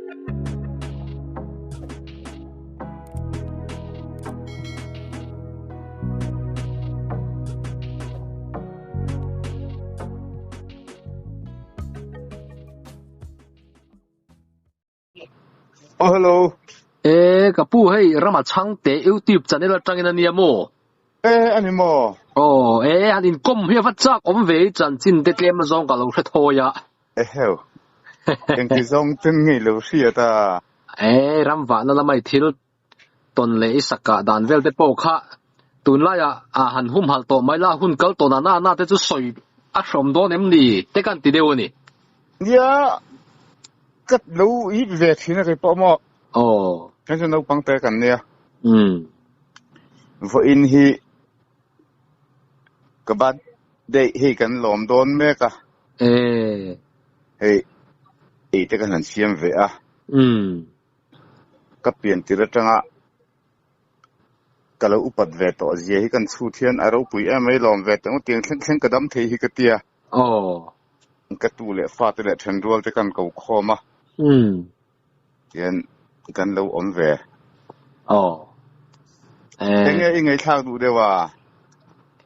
Oh hello. E ka pu hei rama chhangte YouTube channel atangin ania maw? E ani maw? Aw e han inkawm hi a va chak awm ve i chanchin te tlem zawng ka lo hre thawi a. Eheu. Engti zawng ten ngei lo hriat a. E ram vahna lamah i thil tawn leh i sakah dan vel te pawh kha tunlaiah a han humhalh tawh mai la hun kal tawh nana na te chu sawi a hrawm dawn em ni te kan ti deuh a ni. Nia ka lo ip ve thin a kei pawh maw. Aw. Hei chu naupang te kan nia. Umm. Vawiin hi ka birthday hei kan lawm dawn mek a. E. Hei ei te kan han siam ve a. Umm. Ka pian tir atanga ka lo upat ve tawh zia hi kan chhut hian a ropui em mai lawm ve teh ngawt tiang thleng thleng ka dam thei hi ka tia. Aw. Ka tu leh fate leh thenrual te kan ko khawm a. Umm. Tian kan lo awm ve. Aw. Eh. Enge i ngaihthlak duh deuh a?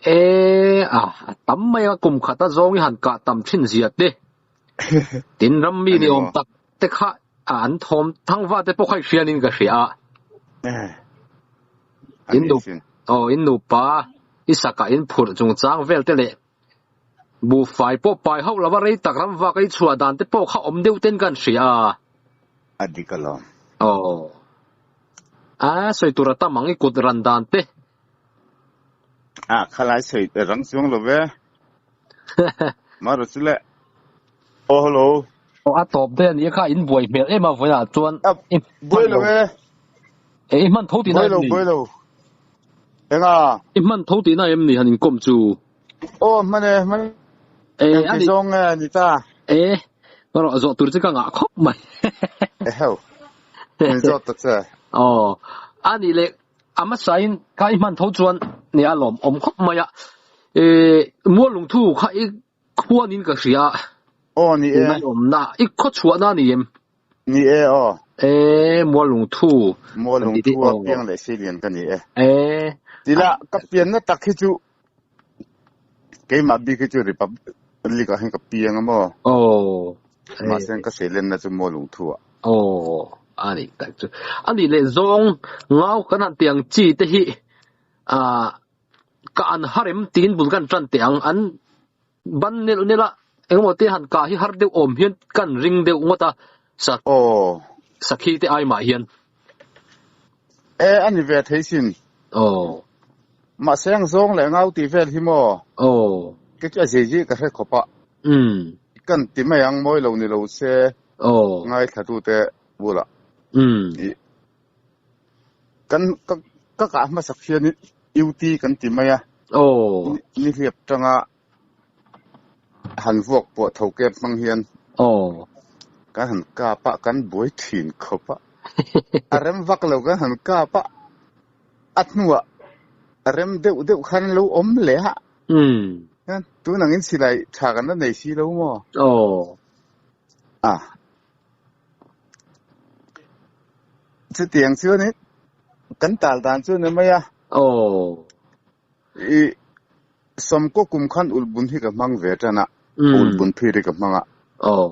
E a a tam mai a kum khat a zawng i han kah tam thin zia te. Tin ram mi ni awm tak te kha an thawm thangva te pawh kha i hrian in ka hria a. In nu aw in nupa i sakah in phurh chungchang vel te leh Buhfai pawh pai hauh lova rei tak ram vak a i chhuah dan te pawh kha awm deuh ten kan hria a. A dik alawm. Aw. A sawi tur a tam ang i kut ran dan te. A khalai sawi rang chuang lo ve. Mara chu le. Aw hello. Aw a tawp daih a nia kha in buai hmel em a vawiinah chuan A i buai hman lo lo. e. E i hman tho tihna Buai em lo ni? buai lo. Enga? I hman tho tihna em ni han inkawm chu? Aw hman e hman E engti ani zawng nge ni ta? E rawh zawh tur chu ka ngah khawp mai. Eheu min zawt ta che. Aw ani leh a hmasain kha i hman tho chuan nia lawm awm khawp mai a. E Muallungthu kha i Khuanin ka hria a. Aw ni e. Tunai awmna i khaw chhuahna ni em? Ni e aw. E Muallungthu. Muallungthu a piang leh Silian ka ni e. E. Tila ka pianna tak hi chu keimah bik hi chu Republic ah hian ka piang a maw? Aw. Mahse ka seilenna chu Muallungthu ah. Aw a nih tak chu. A nih leh zawng ngau kan han tiang chi te hi ah Ka an har em tiin bul kan tan teh ang, an ban nelh nelh a, engemaw te han kah hi har deuh awm hian kan ring deuh ngawt a, sa Aw. Sakhi te ai mah hian. E, a ni ve thei sin. Aw. Mahse ang zawng leh ngau tih vel hi maw? Aw. Kei chu a zei zui ka hre khawp a. Umm. Kan ti mai ang mawi lo ni lo se. Aw. Ngaithlatute bulah. Umm. I Kan ka ka kah hmasak hian UT kan ti mai a. Aw. Ni hliap tanga han vuak pawh tho kep hmang hian. Aw. Kan han kap a, kan buai thin khawp a. A rem vak lo kan han kap a, a hnuah a rem deuh deuh khan lo awm leh a. Umm. Tun angin silai tha kan la nei si lo maw? Aw. A. Chutiang chuanin kan tal dan chu ni mai a. Aw. I sawmkaw kum khan ulhbun hi ka hmang ve tan a. Ulhbun phir hi ka hmang a. Aw.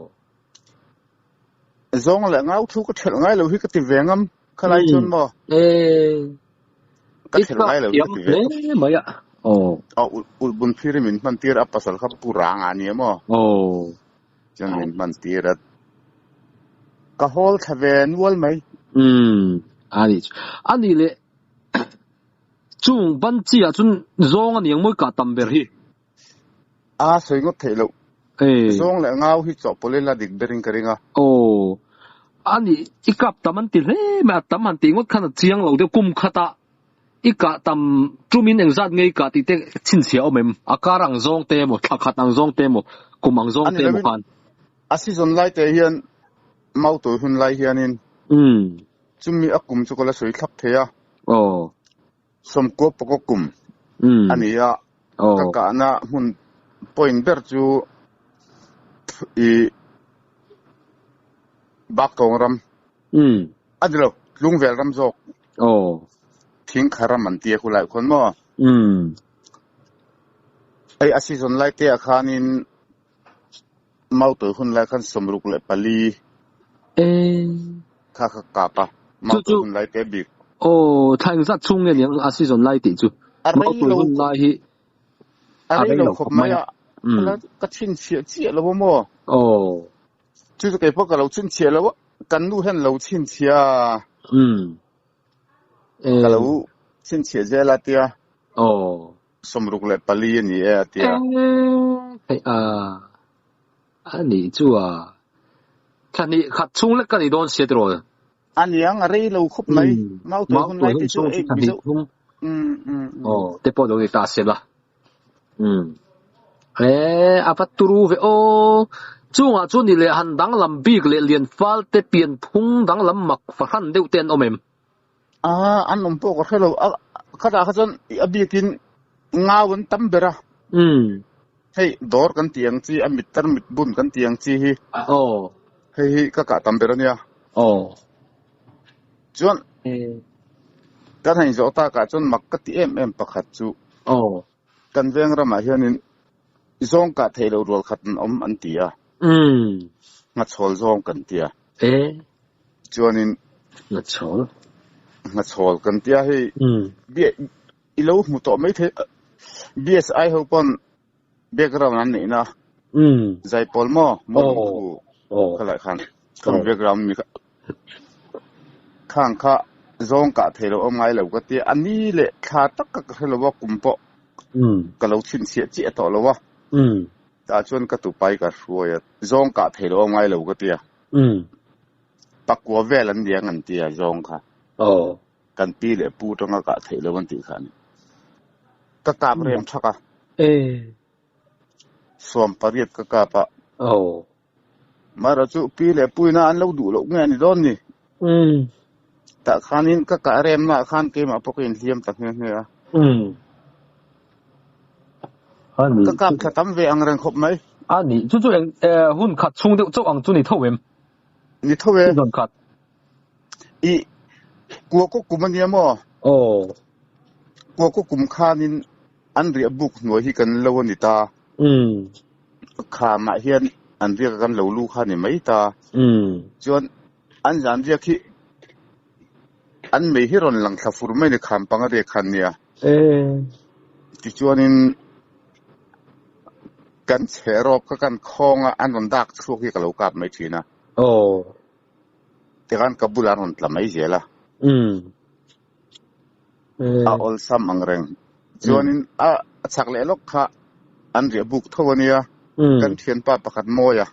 Zawng leh ngau thu ka thelh ngai lo hi ka ti ve ngam khalai chuan maw? E. Ka thelh ngai lo hi ka ti ve. Hle mai a. Aw. Aw ulhbun phir hi min hman tir a pasal kha pu rang a ni maw? Aw. Chuan min hman tir a, ka hawl thla ve nual mai. Umm, a nih chu. A nih leh chung ban chi ah chuan zawng a ni ang mawi kah tam ber hi. A sawi ngawt theih loh. Zawng leh ngau hi chawhpawlh ila dik berin ka ring a. Aw, a nih i kap tam an ti hle mai a, tam han tih ngawt khan a chiang lo deuh kum khatah I kah tam tumin engzat nge i kah tih te chhinchhiah awm em? A kar ang zawng te emaw, thla khat ang zawng te emaw, kum ang zawng te emaw khan. A season lai te hian Mautuai hun lai hianin chumi a kum chu ka la sawi thlap thei a. Aw. Sawmkua pawka kum a ni a, ka kahna hmun point ber chu i Baktawng ram. Um. A ni lo, Tlungvel ram zawk. Aw. Thingkha ram an tia khulai khawn maw? Um. Hei a season lai te ah khanin Mautuai hun lai khan 64 Eh. kha kha kap a, Chu Mautuai chu hun lai te bik. Aw, thla engzat chhung nge niang a season lai tih chu? A rei Mautuai lo hun lai hi a a rei rei lo lo khawp khawp mai mai a. a, ka la ka chhinchhiah chiah lo a maw? Aw. Chu chu keipawh ka lo chhinchhiah lo a, kan nu hian lo chhinchhiah a. Um. Ka Eh. lo chhinchhiah zel a tia. Aw. 64 a ni e a ti a. Hei a, a nih chu a, thla hnih khat chhung lek ka ni dawn sia tiraw? A niang, a rei lo khawp mai. Mau tawi hun lai te chu Mau tawi hun chhung chu thla hnih thum. Aw, te pawh lo ni ta se la. Umm. E, a va turu ve aw. Chungah chuan ni leh han danglam bik leh lian fal te pian phung danglam mak fahran deuh te an awm em? A, an awm pawh ka hre lo. A, khatah kha chuan a biakin ngau an tam ber a. Umm. Hei dawr kan tih ang chi, a mit tar mit bun kan tih ang chi hi. Aw. Hei hi ka kah tam ber a nia. Aw. Chuan kan han inzawh takah chuan mak ka ti em em pakhat chu. Aw. Kan veng ramah hianin zawng kah theih loh rual khat an awm an ti a. Umm. Ngachhawl zawng kan ti a. E. Chuanin. Ngachhawl. Ngachhawl kan ti a hei. Umm. I lo hmu tawh mai thei. BSI ho pawn background an neihna. Umm. Zaipawl maw? Maw lungphu. Aw. Khalai khan. Khami background mi kha. Khang kha zawng kah thei lo awm ngai lo ka tia. A ni leh thla tak ka ka hre lo a kum pawh ka lo chhinchhiah chiah tawh lo a. Tah chuan ka tupai ka hruai a. Zawng kah thei lo awm ngai lo ka tia. Pakua vel an niang an tia zawng kha. Kan pi leh pu tanga kah theih lo an tih kha a ni. Ka kap rem thak a. 18 ka kap a. Mahra chu pi leh puina an lo duh loh nge a ni dawn ni. Tah khanin ka kah remnaah khan keimah pawh ka inhliam ta nghe nghe a. Ka kap thla tam ve ang reng khawp mai. A ni, chu chu eng hun khat chhung deuh chauh ang chu ni tho em? Ni tho e. Season khat. I kua kaw kum a nia maw? Aw. Kua kaw kum khanin an riah buk hnuai hi kan lo a ni ta. Khamah hian an riak a kan lo lu kha a ni mai ta. Chuan an zan riak hi an mei hi rawn lang thla fur mai a ni kham panga riak khan nia. Tichuanin kan chhe rawp kha kan khawng a, an rawn dak chhuak hi ka lo kap mai thin a. Tikhan ka bulah an rawn tla mai zel a. A awlsam ang reng. Chuanin a chak leh lawk kha an riah buk tho a nia. Kan thianpa pakhat mawi a.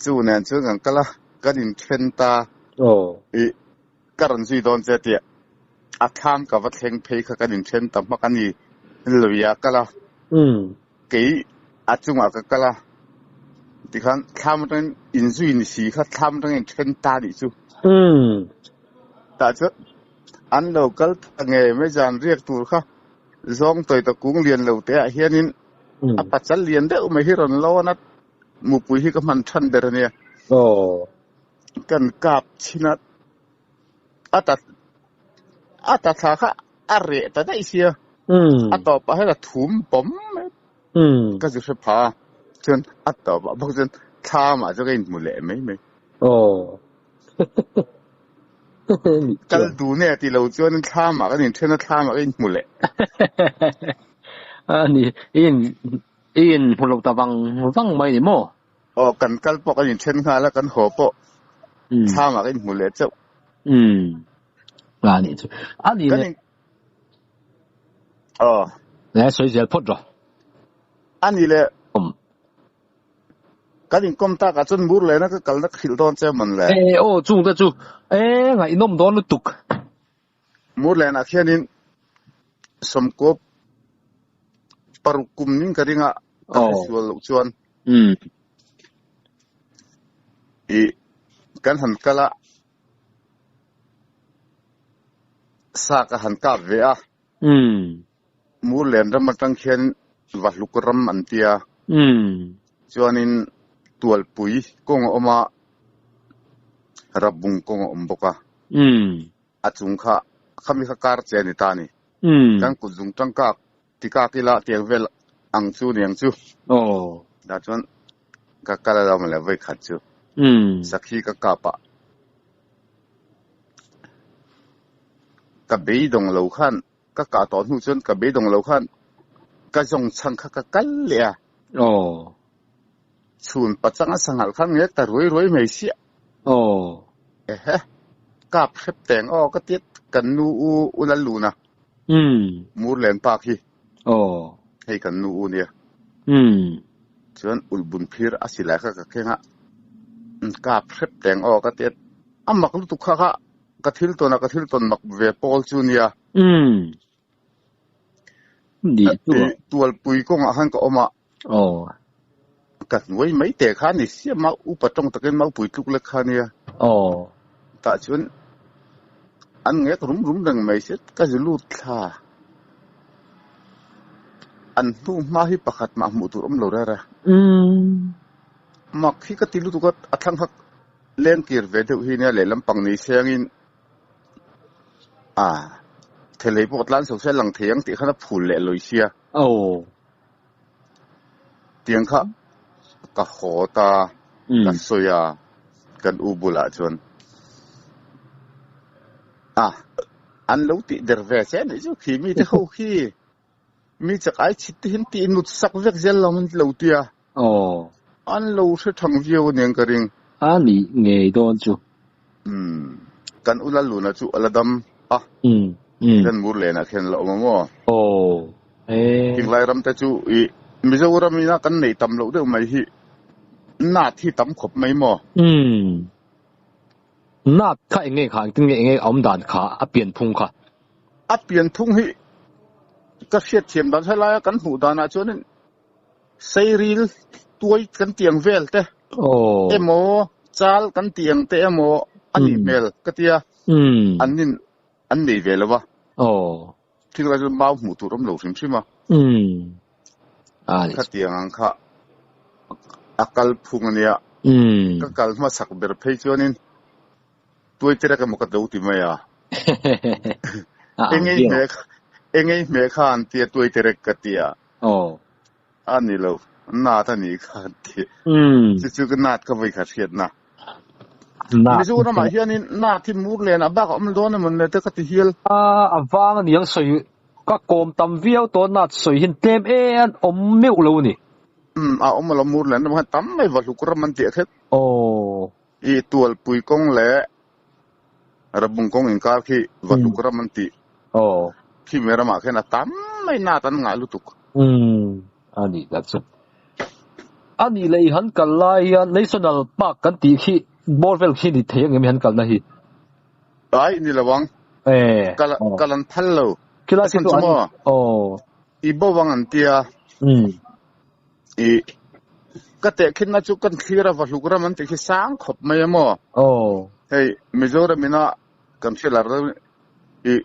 Chu nen chuan kan kal a, kan inthen ta. I ka rawn zui dawn che tia a thlam ka va thleng phei kha kan inthen ta hmak a ni. Lui ah kal a, kei a chungah ka kal a. Tikhan thlam atangin inzui ni si kha thlam atangin inthen ta nih chu. Tah chuan an lo kal ta ngei mai zan riak tur kha zawng tawi ta kung lian lo te ah hianin a pachal lian deuh mai hi rawn lawn a, mupui hi ka hman than ber a nia. Kan kap chhin a, a ta a ta thla kha a reh ta daih sia, a tawpah hian a thum pawm mai ka zu hre pha a, chuan a tawpah bawk chuan thlamah chuan ka inhmu leh mai mai. Kal dun e tih lo chuan thlamah kan inthen a, thlamah ka inhmu leh. A ni, i in i inhmu lo ta vang vang mai ni maw? Aw, kan kal pawh kan inthen nghal a, kan haw pawh thlamah kan inhmu leh chauh. Umm, a nih chu. A nih leh. Aw. E, sawi zel phawt rawh. A nih leh. Um. Kan inkawm takah chuan mur lehna ka kalna ka hrilh dawn che mawn le. E, aw, chung te chu. E, ngaihnawm dawn lutuk. Mur lehna khianin sawmkawp paruk kum ning ka ring a, ka hre sual loh chuan. I kan han kal a, sa ka han kap ve a. Murlen ram atang khian Vahluk ram an tia. Chuanin Tualpui kawng a awm a. Rabung kawng a awm bawk a. A chung kha khami kha kar che a ni ta a ni. Kan kut zung tangkak tikak ila tiang vel ang chu niang chu. Tah chuan ka kal a lo mawle vawi khat chu. Sakhi ka kap a. Ka beidawng lo khan ka kah tawh hnu chuan ka beidawng lo khan ka zawng chhang kha ka kal leh a. Chhun pachang a sanghal khan nge ta ruai ruai mai siah. Ehe. Kap hrep teng aw ka tiat kan nu u u Lalluna. Murlen pa khi. Hei kan nu u nia. Chuan ulhbun phir a silai kha ka keng a. Kap hrep teng aw ka tiat a mak lutuk kha kha ka thil tawn a ka thil tawn mak ve pawl chu nia. Tualpui kawngah khan ka awm a. Ka hnuai mai teh kha a ni siam a, upa tawng takin maupui tluk lek kha a nia. Tah chuan an ngek rum rum reng mai se ka zu lut thla. An hnu hma hi pakhat mah hmuh tur awm lo rere. Mak hi ka ti lutuk a, a thlang kha leng kir ve deuh hi nia lehlam pang ni sengin a thelei pawh tlan chho se lang thei ang tih khan a phul leh lawi sia. Tiang kha ka haw ta, ka sawi a, kan u bulah chuan a an lo tih der ve che anih chu khi mite ho khi mi chak ai chhit te hian tih nut sak vek zel lo an lo ti a, an lo hre thang viau aniang ka ring. A nih ngei dawn chu. Kan u Laluna chu a la dam a, kan Murlenah khian a la awm a maw? Thinglai ram te chu i Mizoram ina kan neih tam loh deuh mai hi nat hi tam khawp mai maw? Nat kha eng nge kha engtin nge eng nge a awm dan kha a pian phung kha? A pian phung hi ka hriatthiam dan helaia kan hmuh danah chuanin Seiril tuai kan tih ang vel te emaw chal kan tih ang te emaw a nih hmel ka tia an nin an nei ve lo va. Thil lai chu mau hmuh tur awm lo hrim hrim a. Khatiang ang kha a kal phung a nia. Ka kal hmasak ber phei chuanin tuai terek emaw ka do ti mai a. Engei hmeh engei hmeh kha an tia tuai terek ka tia. A ni lo, nat a nih kha an ti. Chu chu ka nat ka vawi khat hriatna. Mizoramah hianin nat hi mur lenah bak a awm dawn emaw ni te ka ti hial. A vang a niang sawi ka kawm tam viau tawh nat sawi hian tlem e an awm meuh lo a ni. A awm alawm mur len ram khan tam mai va hluk ram an tih a khet. I tualpui kawng leh Rabung kawng inkar khi va hluk ram an tih. Khi mi ramah khian a tam mai nat an ngah lutuk. Umm a nih tak chu. A nih leh i han kal lai hian National Park kan tih khi bawr vel khi ni thei angem i han kalna hi? Ai ni lo ang. Kal kal an phal lo. Khilai khi chu an aw. I bo ang an tia. I ka tehkhinna chu kan thlir a vahluk ram an tih khi sang khawp mai a maw? Hei Mizoram ina kan hre lar deuh i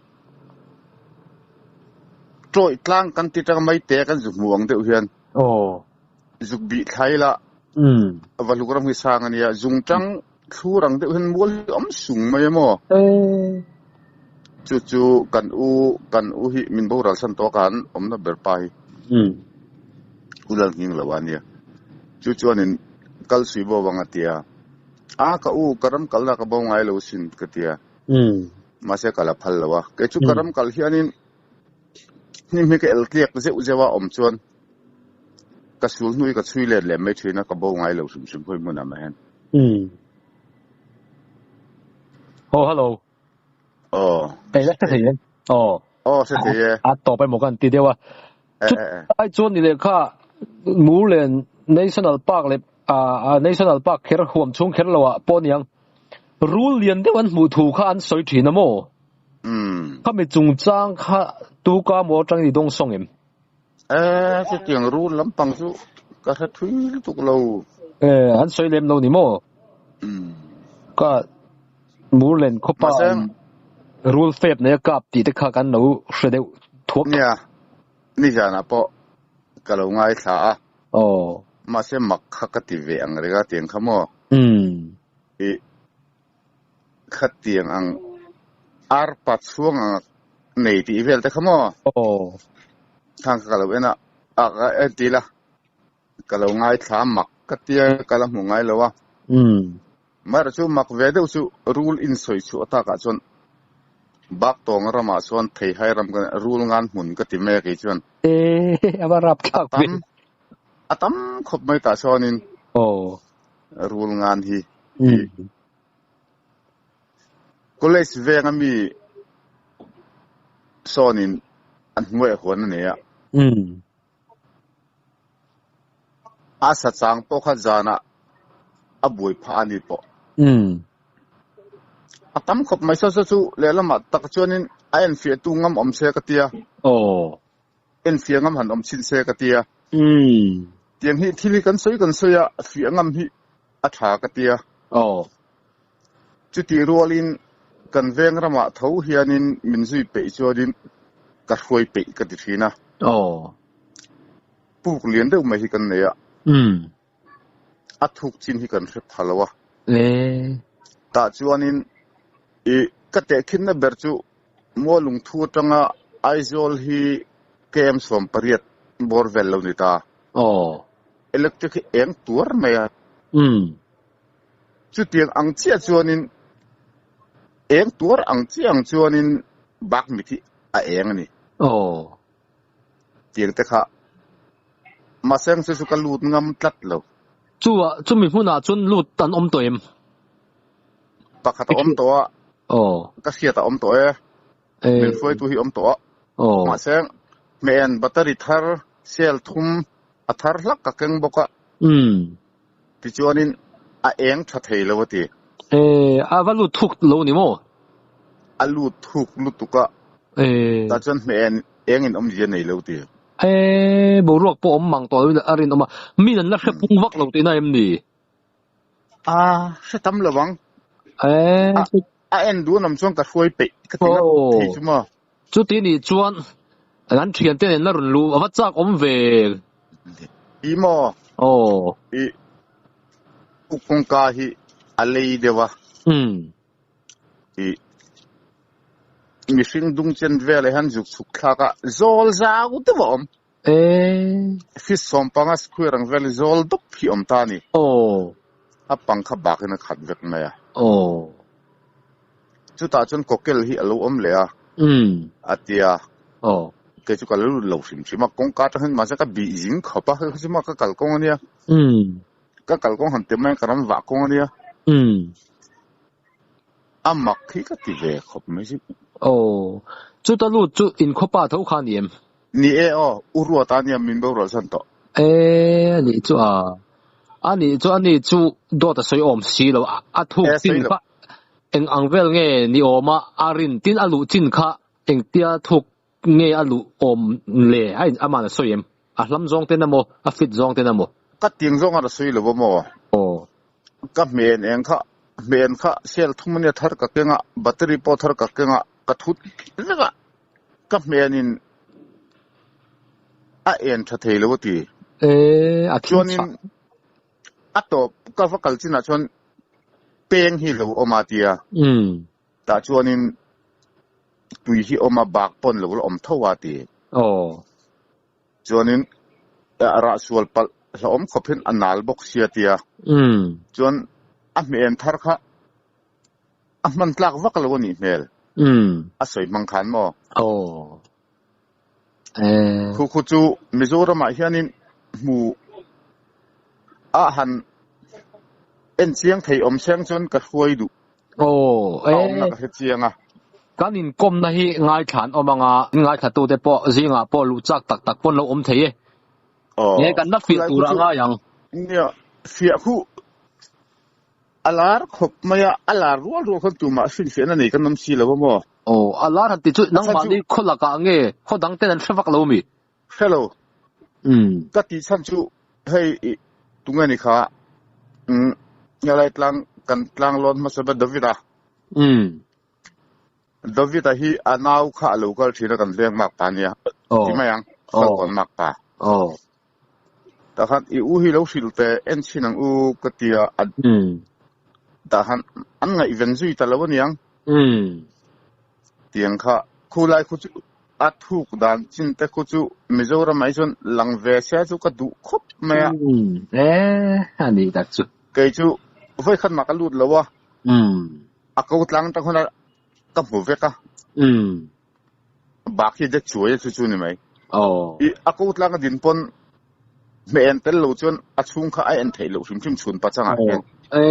tawih tlang kan ti tang mai te kan zu hmu ang deuh hian zuk bih thlai ila vahluk ram hi sang a nia zung tang thlur ang deuh hian mual hi a awm sung mai a maw? Chu chu kan u kan u hi min boral san tawh a kan awmna ber pa hi u lal nghing lo a nia. Chu chuanin kal sui bo vang a tia, a ka u ka ram kalna ka bo ngai lo sin ka tia. Mahse ka la phal lo a. Kei chu ka ram kal hianin hnim hi ka el tliak zeuh zeuh a awm chuan ka sul hnu hi ka chhui let leh mai thin a, ka bo ngai lo hrim hrim khawi hmunah mah hian. Oh hello. Aw. Ei la hre thei em? Aw. Aw hre thei e. A tawp emaw kan ti deuh a. Chu ai chuan ni leh kha Murlen National Park leh a National Park kher huam chhung kher lo ah pawh aniang rul lian deuh an hmuh thu kha an sawi thin a maw? Khami chungchang kha tuka maw atangin i dawng sawng em? E chutiang rul lampang chu ka hre thui lutuk lo. E an sawi lem lo ni maw? Ka Murlen khawpa rul fep nei a kap tih te kha kan lo hre deuh thuak. Nia, nizanah pawh ka lo ngaithla a. Aw. Mahse mak kha ka ti ve ang reng a tiang kha maw? I. Khatiang ang arpa chhuang ang nei tih vel te kha maw? Aw. Khang kha ka lo en a, a ka en ti la, ka lo ngaithla a mak ka tia ka la hmu ngai lo a. Umm. Amaherawhchu chu mak ve deuh chu rul insawi chhuah takah chuan Baktawng ramah chuan Theihai ram ka rul ngan hmun ka ti mai a kei chuan. E, a va rap thlak ve. A tam khawp mai tah chuanin. Aw. Rul ngan hi. College venga mi sawnin an hnuaiah huan a nei a. A sa chang pawh kha zanah a buai phah a ni pawh. A tam khawp mai saw saw chu lehlamah tak chuanin a enfiahtu ngam awm se ka tia. Enfiah ngam han awm chhin se ka tia. Tiang hi thil hi kan sawi kan sawi a, fiah ngam hi a tha ka tia. Chutih rualin kan veng ramah tho hianin min zui peih chuanin ka hruai peih ka ti thin a. Puk lian deuh mai hi kan nei a. A thuk chin hi kan hre pha lo a. Tah chuanin i ka tehkhinna ber chu Mualungthu atanga Aizawl hi KM 18 bawr vel lo ni ta. Electric hi eng tuar mai a. Chutiang ang chiah chuanin eng tuar ang chiah ang chuanin bak mit hi a eng a ni. Tiang te kha mahse ang chu chu ka lut ngam tlat lo. Chua chumi hmunah chuan lut an awm tawh em? Pakhat a awm tawh a. Ka hriat a awm tawh e. Min hruaitu hi awm tawh a. Mahse hmehen battery thar cell thum a thar hlak ka keng bawk a. Tichuanin a eng tha thei lo a ti. A va lut thuk lo ni maw? A lut thuk lutuk a. Tah chuan hmehen eng in awmzia nei lo ti. Boruak pawh awm mang tawh lo in a rinawm a. Min an la hre pung vak lo tihna em ni? A hre tam lo ang. A en duh an awm chuan ka hruai peih ka ti ngap thei chu maw? Chuti nih chuan kan thiante nen la rawn luh a va chak awm ve. I maw? Aw. I uk kawngka hi a lei deuh a. I mihring dung chen velah hian zuk chhuk thlak a zawl zau deuh a awm. Feet 15 square ang vel zawl dup hi awm ta a ni. A pang kha bakin a khat vek mai a. Chutah chuan kawkel hi a lo awm leh a, a ti a. Kei chu ka la lut lo hrim hrim a, kawngka atang hian mahse ka bih zing khawp a, hei chu mah ka kalkawng a nia. Ka kalkawng han ti mai a, ka ram vah kawng a nia. A mak hi ka ti ve khawp mai chu. Aw, chuta lut chu inkhawpa tho kha a ni em? Ni e aw, u Ruata nia min borual san tawh. E, a nih chu a. A nih chu a ni chu dawt a sawi awm si lo, a thuk chin kha eng ang vel nge ni awm a, a rin tin a luh chin kha engtia thuk nge a luh awm le a in aman a sawi em? A hlam zawng ten emaw, a fit zawng ten emaw? Ka tiang zawng a sawi lo a maw? Aw. Ka hmen eng kha, hmen kha cell thum ania thar ka keng a, battery pawh thar ka keng a, ka thut vek a, ka hmen in a en tha thei lo a ti. E, a thil Chuanin a tawp ka va kal chinah chuan peng hi lo awm a tia. Tah chuanin tui hi awm a, bak pawn lo la awm tho a ti. Aw. Chuanin a rah sual palh hlauhawm khawp hian a nal bawk sia tia. Chuan a hmel thar kha a hman tlak vak lo a nih hmel. A sawi hmang khan maw? Aw. Khu khu chu Mizoramah hianin hmu a han en chiang thei awm seng chuan ka hruai duh. Aw, A awmna ka hre chiang a. Kan inkawmna hi ngaithla an awm anga, ngaithlatute pawh zingah pawh luh chak tak tak pawn lo awm thei e. Aw, Nge kan la fiah khulai khu tur a chu ngai ang. Nia, fiah khu a lar khawp mai a, a lar rual rual khan tumah hrinfiahna nei kan awm si lo a maw? Aw, a lar han ti chu A chhan chu nangmahni khaw lakah nge khaw dang ten an hre vak lo mi? Hre lo. Ka tih chhan chu hei i tunge ni kha umm helai tlang kan tlang lawn hmasa ber David a. David a hi a nau kha a lo kal thin a kan veng mak pa nia ti mai ang Falkawn mak pa. Tah khan i u hi lo hrilh teh en chhin ang u ka ti a. Tah han an ngaihven zui ta lo aniang. Umm. Tiang kha khulai khu chu a thuk dan chin te khu chu Mizoram ah hi chuan lang ve se chu ka duh khawp mai a. Umm. E a nih tak chu. Kei chu vawi khat mah ka lut lo a. Umm. A ko tlang tang hun a ka hmu vek a. Umm. Bak hi de chuai a chu chu ni mai. Aw. I a ko tlang a din pawn hmeh en tel lo chuan a chhung kha a en theih loh hrim hrim chhun pachang ah hian. E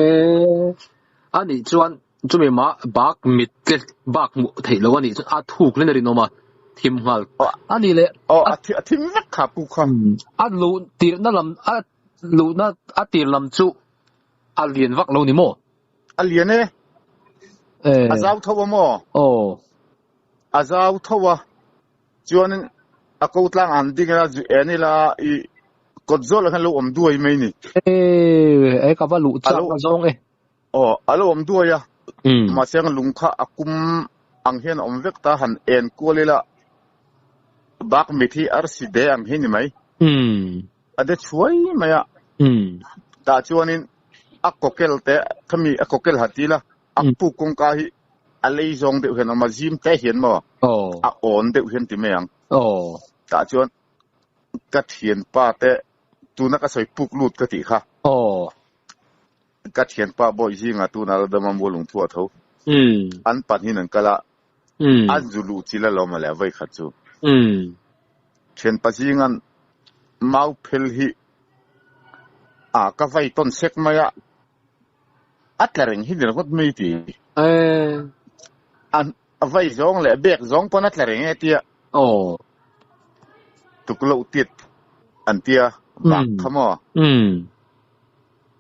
a nih chuan chumi mah bak mit te bak hmuh theih loh a nih chuan a thuk hle na rinawm a thim nghal a nih leh. Aw a thim vek kha pu kha. A luh tirhna lam a luhna a tir lam chu a lian vak lo ni maw? A lian e. A zau tho a maw? Aw. A zau tho a. Chuanin a ko tlang an ding ila zu en ila i kawt zawlah hian a lo awm duai mai ni. E, e ka va luh chak a zawng e. Aw, a lo awm duai a. Mahse ang lung kha a kum ang hian a awm vek ta han en kual ila bak mit hi arsi de ang hi ni mai. A de chhuai mai a. Tah chuanin a kawkel te khami a kawkel ha ti ila a puk kawngka hi a lei zawng deuh hian a awm a, zim te hian maw a awn deuh hian ti mai ang. Tah chuan ka thianpa te tuna ka sawi puk lut ka tih kha. Ka thianpa bawi zingah tuna la dam a mual lung thuah tho. An pahnihin an kal a, an zu luh chil alawm a le vawi khat chu. Thianpa zingan mau phel hi a ka vai tawn sek mai a. A tla reng hi ni ringawt mai ti. A vai zawng leh bek zawng pawn a tla reng e tia. Aw. Tuk loh tiat an tia bak kha maw?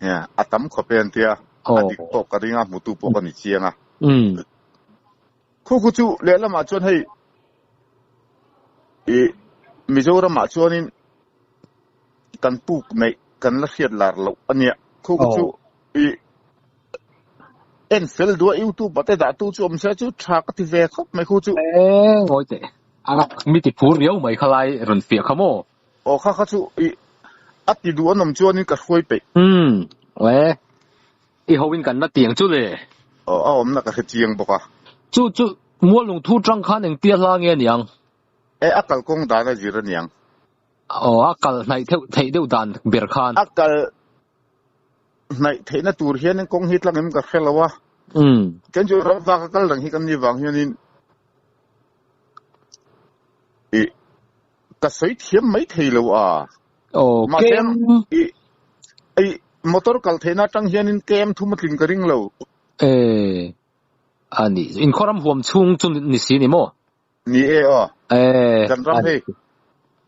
Nia, a tam khawp e an tia. A dik pawh ka ring a, hmutu pawh ka ni chiang a. Khu khu chu lehlamah chuan hei i Mizoramah chuanin kan puk neih kan la hriat lar loh a nia. Khu khu chu i en fel duh a youtube ah te dah tu chu awm se chu tha ka ti ve khawp mai khu chu. E ngawi teh a mi ti phur riau mai kha lai rawn fiah kha maw? Aw kha kha chu i a ti duh an awm chuanin ka hruai peih. Umm e i ho in kan la tiang chu le. Aw a awmna ka hre chiang bawk a. Chu chu Mualungthu tang khan engtia hla nge aniang? E a kalkawng dan a zir aniang. Aw a kal hnaih theuh theih deuh dan ber khan. A kal hnaih theihna tur hianin kawng hi tlangin ka hre lo a. Chen chu ram vak a kal reng hi kan nih vang hianin i ka sawi thiam mai thei lo a. Aw Mahse i i motor kal theihna atang hianin kem thum a tling ka ring lo. E a ni inkhawram huam chhung chu ni si ni maw? Ni e aw. E Kan ram hei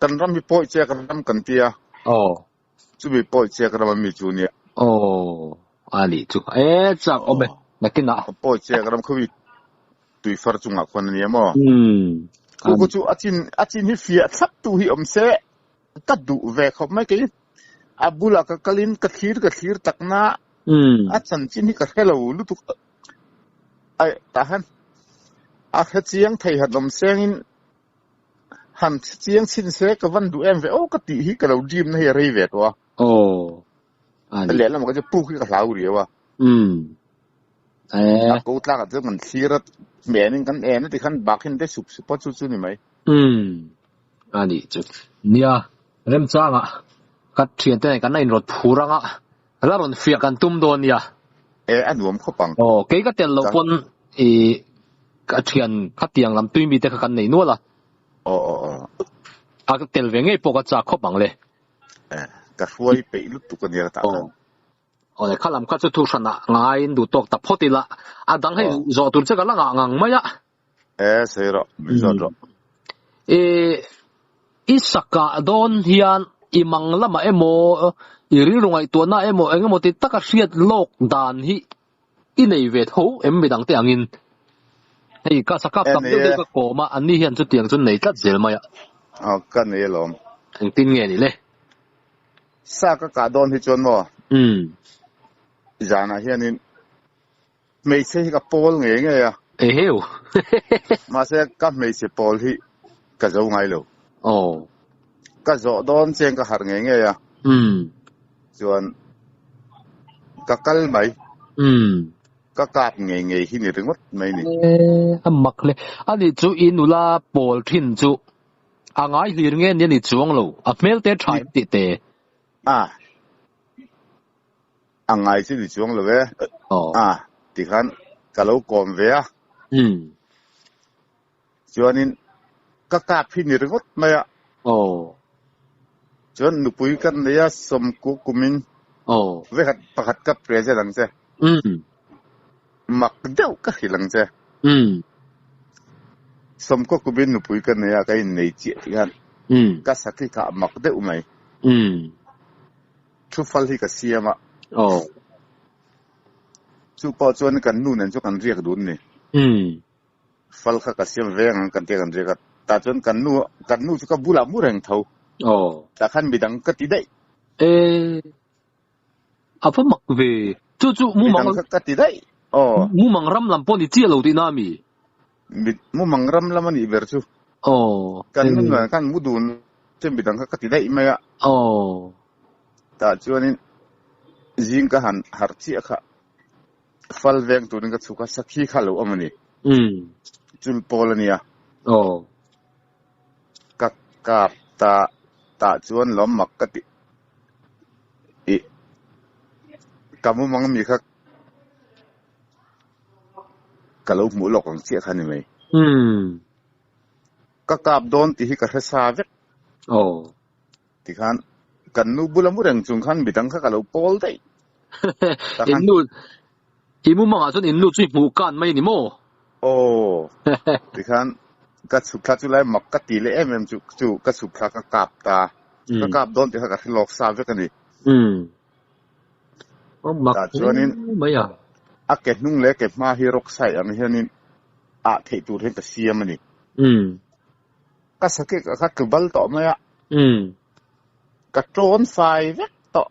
kan ram hi pawi chiak ram kan tia. Aw. Chumi pawi chiak ram a mi chu nia. Aw a nih chu. E chak awm e nakinah. Pawi chiak ram khawi tuifar chungah khuan a nia maw? Umm. Khu khu chu a chin a chin hi fiah thlap tu hi awm se ka duh ve khawp mai kei a bulah ka kalin ka thlir ka thlir takna a chanchin hi ka hre lo lutuk Ai tah hian a hre chiang thei han awm sengin han hre chiang chhin se ka van duh em ve aw ka tih hi ka lo dream na hi a rei ve tawh a. Aw. A ni. Lehlam ah ka chu puk hi ka hlau riau a. Umm. Eh. A ko tlak ah chuan kan thlir a hmenin kan en a tikhan bak hian te sup sup a chu chu ni mai. Umm. A nih chu. Nia, remchanga ka thiante nen kan la inrawt phur anga La rawn fiah kan tum dawn nia. E, a nuam khawp ang. Aw, kei ka tel loh pawn i ka thian khatiang lam tui mite kha kan nei nual a. Aw, aw, aw. A ka tel ve ngei pawh ka chak khawp ang le. E, ka hruai peih lutuk a nia ka tah khan. Aw, le kha lam kha chu thu hranah ngaiin duh tawk ta phawt ila, a dang hei zawh tur che ka la ngah ngang mai a. E, sawi rawh, min zawt rawh. E, i sakah dawn hian i mang lamah emaw, i rilru ngaihtuahna emaw eng emaw ti taka hriat lawk dan hi i nei ve tho em midangte angin? Hei ka sakap tam deuh deuh ka kawm a, anni hian chutiang chu nei tlat zel mai a. Aw, ka nei alawm. Engtin nge ni le? Sa ka kah dawn hi chuan maw? Zanah hianin Hmeichhe hi ka pawl ngei ngei a. Eheu. Mahse ka hmeichhe pawl hi ka zo ngai lo. Aw. Ka zawh dawn chian ka harh ngei ngei a. Umm. Chuan ka kal mai. Umm. Ka kap ngei ngei hi ni ringawt mai ni. A mak hle. Ani chu i nula pawl thin chu a ngai hlir nge ni a ni chuang lo. A hmel te tha em tih te. A a ngai chu ni chuang lo e. A tikhan ka lo kawm ve a. Chuanin ka kap hi ni ringawt mai a. Chuan nupui ka nei a sawmku kumin vekhat pakhat ka present ang che. Mak deuh ka hrilh ang che. Sawmkaw kumin nupui ka nei a ka innei chiah tih khan ka sakhi kha a mak deuh mai. Thu fal hi ka siam a. Chu pawh chuan kan nu nen chu kan riak dun ni. Fal kha ka siam veng ang kan tia kan riak a, tah chuan kan nu kan nu chu ka bulah mu reng tho. Aw. Tah khan midang ka ti daih. E, a va mak ve. Chu chu mumang. Midang kha ka ti daih. Aw. Mumang ram lam pawh ni chiah lo tihna a mi? Mit mumang ram lam a nih ber chu. Aw. Kan nu nen khan mu dun chuan midang kha ka ti daih mai a. Aw. Tah chuanin zing ka han harh chiah kha. Fal veng turin ka chhuk a, sakhi kha lo awm a ni. Chul pawl a nia. Ka kap ta tah chuan lawm mak ka ti. Ih, ka mumang mi kha ka lo hmuh lawk ang chiah kha ni mai. Ka kap dawn tih hi ka hre sa vek. Tikhan kan nu bula mu reng chung khan midang kha ka lo pawl daih. In nu, i mumangah chuan in nu chu i hmuh kan mai a ni maw? Aw, tikhan ka chhuk thla chu lai mak ka ti leh em em chu chu ka chhuk thla ka kap ta. Ka kap dawn tih kha ka hre lawk sa vek a ni. Mak Tah chuanin mai a. A ke hnung leh ke hma hi rawk sai ang hianin ah theih tur hian ka siam a ni. Ka sakek ah kha tlu bal tawh mai a. Ka tawn fai vek tawh.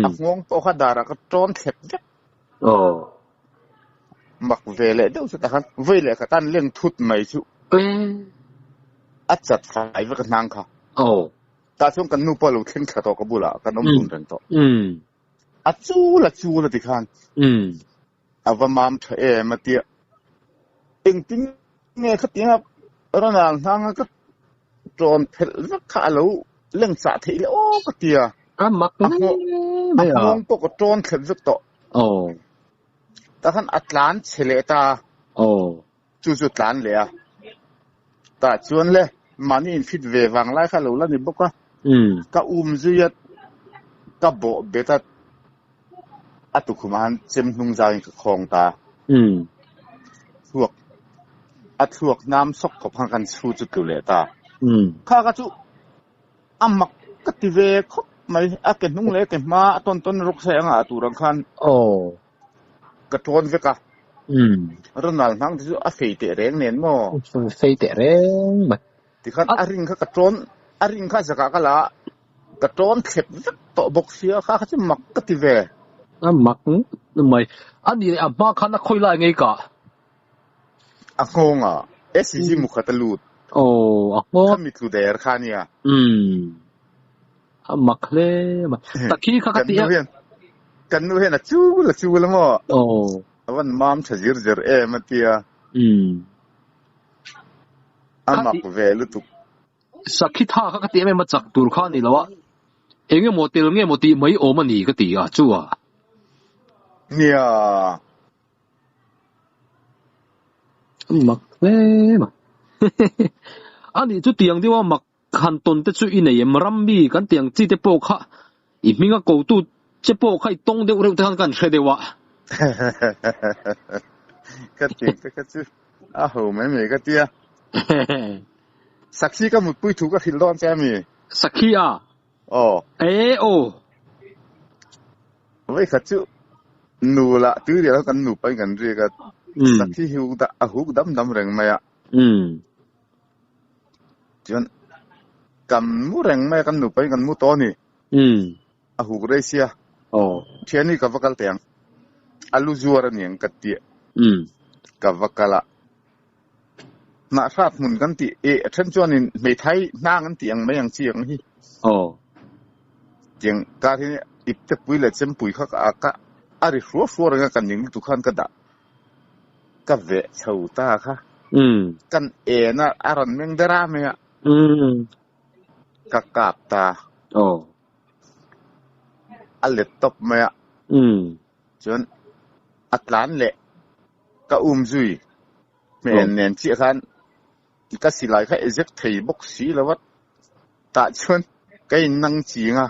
A nghawng pawh kha darah ka tawn thlep vek. Mak ve leh deuh chu takhan vawi leh khat an leng thut mai chu. A chat fai vek a hnang kha. Tah chuan kan nu pawh a lo thleng thla tawh ka bulah kan awm dun reng tawh. A chul a chul a ti khan. A va mam tha em a tia. Engtin nge khatianga Ronald hnanga ka tawn phelh vek kha a lo leng chah theih le aw ka tia. A mak A nghawng pawh ka tawn thlep vek tawh. Tah khan a tlan chhe leh ta. Chu chu tlan leh a. Tah chuan le mahni infit ve vang lai kha a lo la ni bawk a. Ka um zui a, ka bawh bet a, a tukhumah khan chem hnung zangin ka khawng ta. Thluak, a thluak hnam sawk khawp khan kan chhu chu tlu leh ta. Kha kha chu a mak ka ti ve khawp mai. A ke hnung leh ke hma a tawn tawn rawk sai anga a tur ang khan. Ka tawn vek a. Ronald hnang te chu a fei teh reng nen maw? Fei teh reng mai. Tikhan a ring kha ka tawn, a ring kha zakah ka la a, ka tawn thlep vek tawh bawk sia, kha kha chu mak ka ti ve. A mak mai. A nih leh a hma khan a khawi lai ngei ka? A nghawng a, SCG mukhat a lut. Aw, a nghawng. Kha mitlu der kha nia. A mak hle mai. Takhi kha ka ti a. Kan nu hian a chul a chul a maw? Aw. A van mam tha zir zir em a tia. A mak ve lutuk. Sakhi tha kha ka ti em em a chak tur kha a ni lo a. Eng emaw tel nge maw tih mai awm a ni ka ti a chu a. Nia. A mak hle mai. A nih chu tiang deuh a mak Han tawn te chu i nei em? Ram mi kan tih ang chi te pawh kha i hming a kotu che pawh kha i tawng deuh reuh te khan kan hre deuh a. Ka tiang te kha chu a ho mai mai ka tia. Sakhi ka mutpui thu ka hrilh dawn che a mi? Sakhi a? Aw. E aw. Vawikhat chu nu lah tui rial kha kan nupa in kan riak a, sakhi hi a huk dam dam reng mai a. Chuan kan mu reng mai a, kan nupa in kan mu tawh a ni. A huk rei sia. Thiani ka va kal teh ang. A lu zuar a ni ang ka ti a. Ka va kal a. Hnah hrat hmun kan tih e a then chuanin hmeithai hnang an tih ang mai ang chi ang hi. Tiang kar hi ipte pui leh chempui kha ka a ri hruah hruah reng a, ka ning lutuk khan ka dah. Ka veh chho ta kha. Kan en a, a rawn meng der a mai a. Ka kap ta. A let tawp mai a. Chuan a tlan leh ka um zui hmel nen chiah khan ka silai kha eject thei bawk si lo a. Tah chuan ka in nang ching a.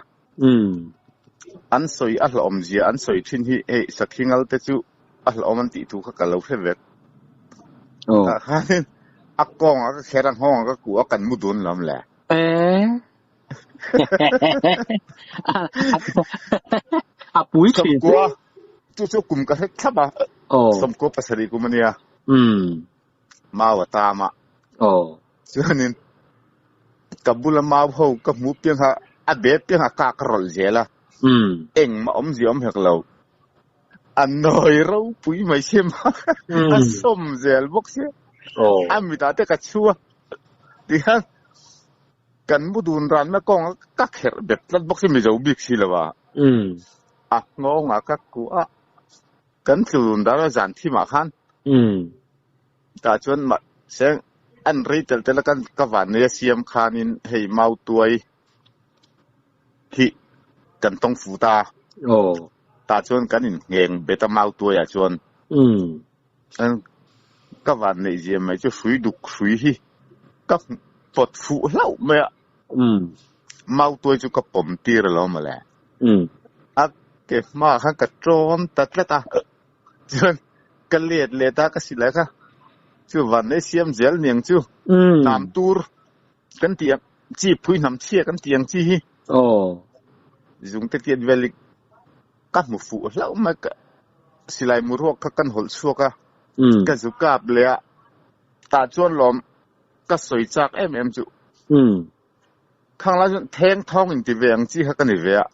An sawi a hlauhawm zia an sawi thin hi hei Sakhingal te chu a hlauhawm an tih thu kha ka lo hre vek. Tah khanin a kawngah ka kher a, nghawngah ka kuh a, kan mu dun lam le. A pui thin. Sawmkua chu chu kum ka hre thlap a. Sawmkua pasarih kum a nia. Mau a tam a. Chuanin ka bula mau ho ka hmu piang kha a be piang a kak a rawlh zel a. Engmah awmzia awm hek lo. A nawi ropui mai sia ma. A sawm zel bawk sia. A mitah te ka chhu a. Tihian kan mu dun ranna kawnga ka kherh bet tlat bawk si Mizo bik si lo a. A nghawngah ka kuah a. Kan tlu dun dar a zan thimah khan. Tah chuan mahse an rei telh telh a kan ka vannei a siam khanin hei mautuai hi kan tawng fu ta. Tah chuan kan inngheng bet a mautuaiah chuan. Ka vanneih zia mai chu hrui duk hrui hi ka pawt fuh hlauh mai a. Mautuai chu ka pawm tir alo mawle. A ke hmaah khan ka tawn ta tlat a. Chuan ka let let a ka silai kha chu vanneih siam zel niang chu. Hnam tur kan tih ang chi phui hnam chhia kan tih ang chi hi. Zungte tiat vel hi ka hmu fuh hlauh mai ka silai mu ruak kha kan hawlh chhuak a ka zu kap leh a tah chuan lawm ka sawi chak em em chu khang lai chuan theng thawng in ti ve ang chi kha ka ni ve a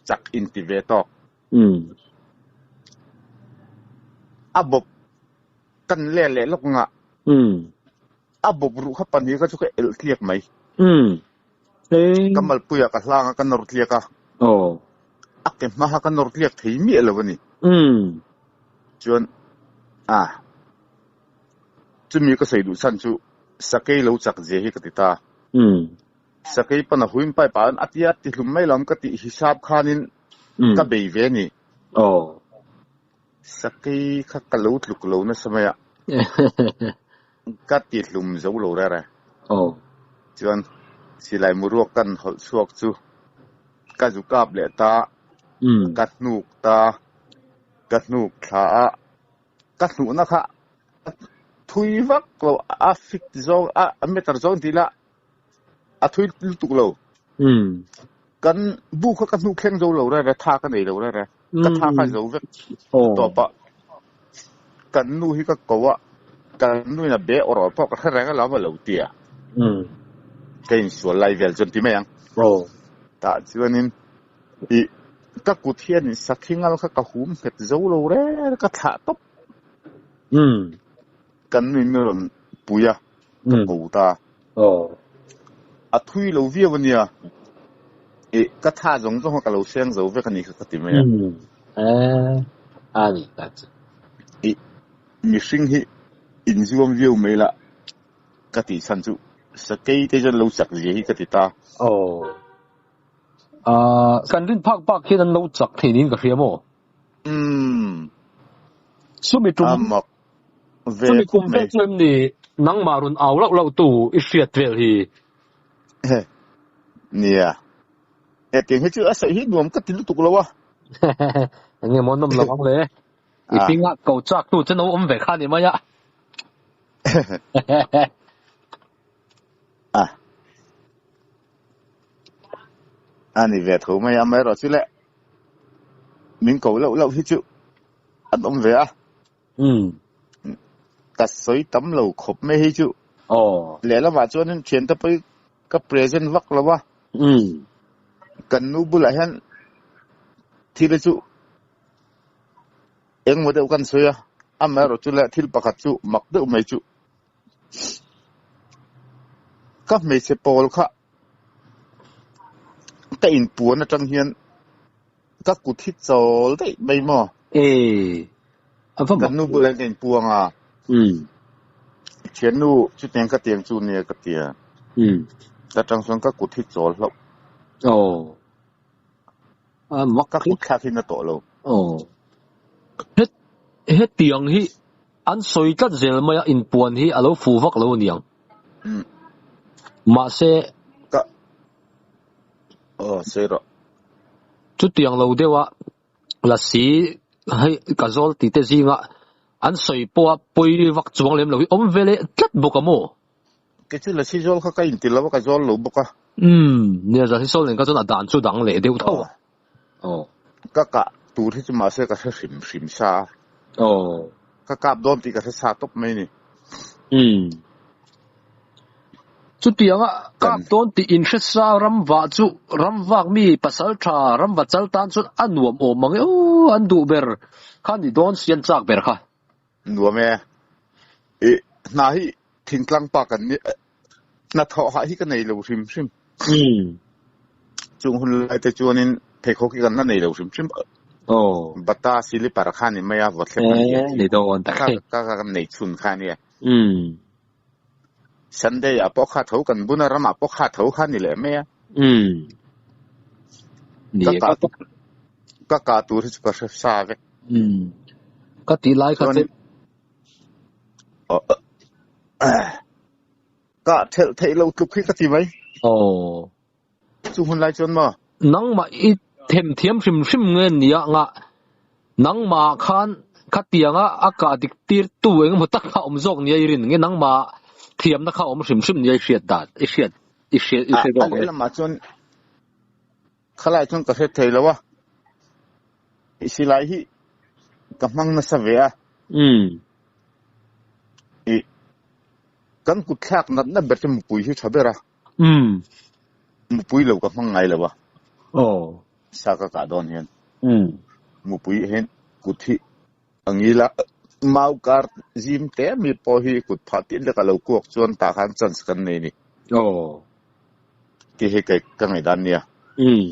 chak in ti ve tawk a bawp kan let leh lawk ngah a bawp ruh kha pahnih kha chu ka elh tliak mai. Ka malpuiah ka hlang a, ka nawr tliak a. A ke hmaha ka nawr tliak thei miah lo a ni. Chuan a chumi ka sawi duh chhan chu sakei lo chak zia hi ka ti ta. Sakei pan a huim pipe ah a tia ti hlum mai lo ang ka tih hisap khanin ka bei ve a ni. Sakei kha ka lo tluk lo nasa mai a. Ka ti hlum zo lo rere. Chuan silai muruak kan hawlh chhuak chu ka zu kap leh ta, ka hnuk ta, ka hnuk thla a, ka hnuhna kha thui vak lo, a fit zawng, a meter zawng tih lah a thui lutuk lo. Kan bu kha ka hnuk thleng zo lo rere, tha ka nei lo rere. Ka tha kha zo vek tawp a, kan nu hi ka ko a, kan nu in a be awr awr pawh ka hre reng alawm a lo ti a. Ka insual lai vel chuan ti mai ang. Tah chuanin i ka kut hian sakhi ngal kha ka hum nghet zo lo reng ka thlah tawp. Kan nu in min rawn pui a, ka ko ta. A thui lo viau a nia. Ih, ka tha zawng zawng a ka lo seng zo vek a nih kha ka ti mai a. A ni ta chu. Ih, mihring hi inzuam viau mai la ka tih chhan chu sakei te chuan lo chak zia hi ka ti ta. Aw. Kan rin phak bak hian an lo chak thei niin ka hria maw? Umm. Chumi tum. A mak ve Chumi khawp kum mai. vel chu em ni nangmah rawn au lauh lauh tu i hriat vel hi? Nia. Hetiang hi chu a sawi hi nuam ka ti lutuk lo a. Eng nge maw nawm lo ang le? I hming ah ko chak tu chu no awm ve kha ni mai a. A. A ni ve tho mai a, amaherawh chu le min ko lauh lauh hi chu an awm ve a. Ka sawi tam lo khawp mai hei chu. Lehlamah chuanin thiante pawh hi ka present vak lo a. Kan nu bulah hian thil hi chu engmaw deuh kan sawi a, amaherawh chu le thil pakhat chu mak deuh mai chu. Ka hmeichhe pawl kha ka inpuan atang hian ka kut hi chawl daih mai maw? Ee. A va Kan mak. nu bulah hian ka inpuang a. Thiannu chutiang ka tiang chu nia ka ti a. Ta tang chuan ka kut hi chawl hlauh. Aw. A mak Ka kut thlak hi na tawh lo. Aw. Het hetiang hi an sawi tlat zel mai a inpuan hi a lo fu vak lo aniang. Mahse. Ka Aw sawi rawh. Chutiang lo deuh a lasi hei ka zawl tih te zinga an sawi pawh a pawi vak chuang lem lo hi awm ve leh tlat bawk a maw? Kei chu lasi zawl kha ka inti lo a, ka zawl lo bawk a. Umm, nia lasi zawl nen kha chuan a dan chu dang leh deuh tho a. Aw. Ka kah tur hi chu mahse ka hre hrim hrim sa a. Aw. Ka kap dawn tih ka hre sa tawp mai ni. Umm. Chutianga kap dawn tih inhre sa ramvah chu ramvak mi pasal tha ramva chal tan chuan a nuam awm ang e aw an duh ber kha ni dawn sian chak ber kha. Nuam e. I hna hi thingtlang pa kan ni hna thawh hah hi ka nei lo hrim hrim. Chung hun lai te chuanin pheikhawk hi kan la nei lo hrim hrim. Bata silipar kha ni mai a vawthlep a ni a. Ni dawn tak e. Ka kan nei chhun kha a nia. Sunday ah pawh kha tho kan bun a, ramah pawh kha tho kha ni leh mai a. Ni Ka kah ka kah tur hi chu ka hre sa vek. Ka tih lai kha chu. Kah thelh theih lo tluk hi ka ti mai. Aw. Chu hun lai chuan maw? Nangmah i themthiam hrim hrim nge nia nga nangmah khan khatianga a kah dik tir tu engemaw tak kha awm zawk nia i rin nge nangmah thiamna kha awm hrim hrim nia i hriat dan i hriat i hriat i A hre a zawk nge? lehlamah chuan khalai chuan ka hre thei lo a, i silai hi ka hmang nasa ve a. I kan kutthlak natna ber chu mupui hi tha ber a. Umm. Mupui lo ka hmang ngai lo a. Aw. Sa ka kah dawn hian. Umm. Mupui hian kut hi a ngil a, mau kar zim te mi pawh hi kut phah tir lek a lo kuak chuan tah khan chance kan nei a ni. Aw. Tih hi kei ka ngaihdan nia. Umm.